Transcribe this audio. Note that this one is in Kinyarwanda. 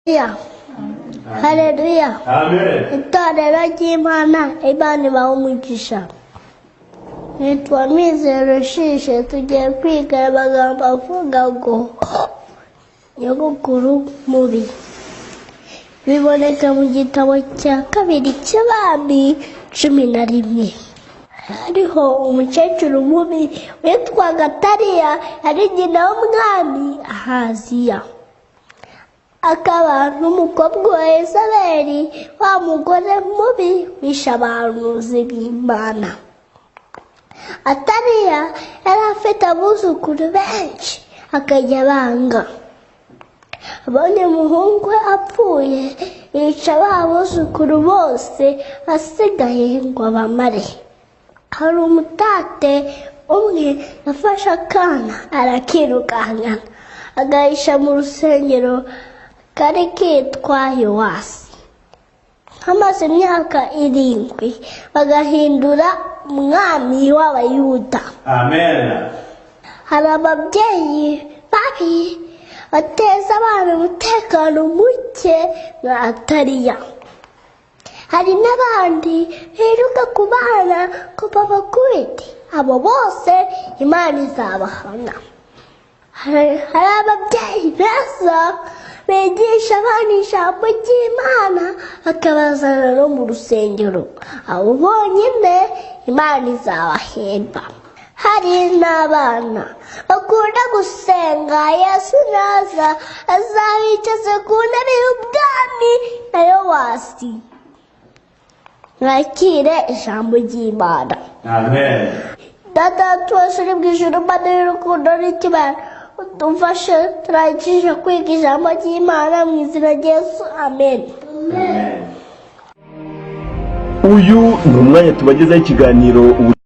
Haleluya, haleluya! Amen. Itorero ry'Imana, Imana ibaha umugisha. Nitwa Mizero Shishe. Tugiye kwiga amagambo avuga ngo "Nyogokuru mubi". Biboneka mu gitabo cya kabiri cy'Abami 11. Hariho umukecuru mubi witwaga Tariya, yari nyina w'umwami Ahaziya, akaba n'umukobwa wa Yezebeli, wa mugore mubi wishe abahanuzi b'Imana. Atariya yari afite abuzukuru benshi, akajya abanga. Abonye umuhungu we apfuye, yica ba buzukuru bose basigaye ngo abamare. Hari umutate umwe yafashe akana arakirukankana, agahisha mu rusengero kari kitwa Yowasi. Hamaze imyaka 7 bagahindura umwami w'Abayuda. Amen. Hari ababyeyi babi bateza abana umutekano muke nka Atariya. Hari n'abandi biruka ku bana ngo babakubite. Abo bose Imana izabahana. Hari ababyeyi beza bigisha abana ijambo ry'Imana, bakabazana no mu rusengero. Abo bonyine Imana izabahemba. Hari n'abana bakunda gusenga. Yesu naza azabicaza ku ntebe y'ubwami na Yowasi. Mwakire ijambo ry'Imana. Amen. Data twese uri mu ijuru, Mana y'urukundo n'ikibano, udufashe turangije kwiga ijambo ry'Imana mu izina rya Yesu, amen. Amen. Uyu ni umwanya tubagezaho ikiganiro.